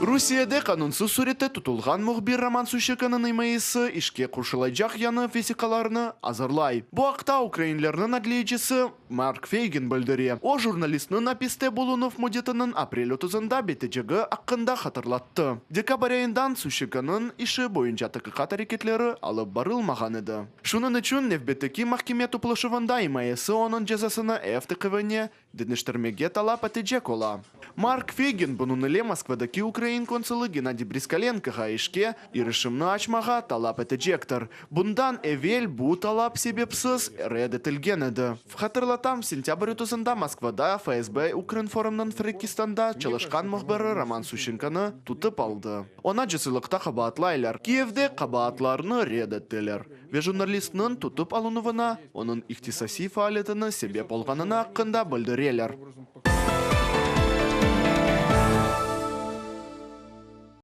Rusiyede qanunsız surette tutulğan mühbir Roman Suşçenkonıñ imayesi işke qoşulacaq yañı vesiqalarnı azırlay. Bu aqta ukrainlerniñ adliyecisi Mark Feygin bildire. O, jurnalistniñ apiste bulunuv müddetiniñ aprel otuzında bitecegi aqqında hatırlattı. Dekabr ayından Suşçenkonıñ işi boyunca taqiqat areketleri alıp barılmağan edi. Şunıñ içün nevbetteki mahkeme toplaşuvında imayesi onıñ cezasını ev taqivine deñiştirmege talap etecek ola. Mark Feygin bunıñ ile Moskvadaki ukrain konsulı Gennadiy Briskalenkoğa işke irişimni açmağa talap etecektir. Bundan evel bu talap sebepsiz red etilgen edi. Hatırlatam, sentâbr otuzında Moskvada FSB Ukrinformnıñ Frenkistanda çalışqan mühbiri Roman Suşçenkonı tutıp aldı. Onı casulıqta qabaatlaylar. Kiyevde qabaatlarnı red ettiler ve jurnalistniñ tutıp alınuvına onıñ ihtisasiy faaliyetini sebep olğanını aqqında bildireler.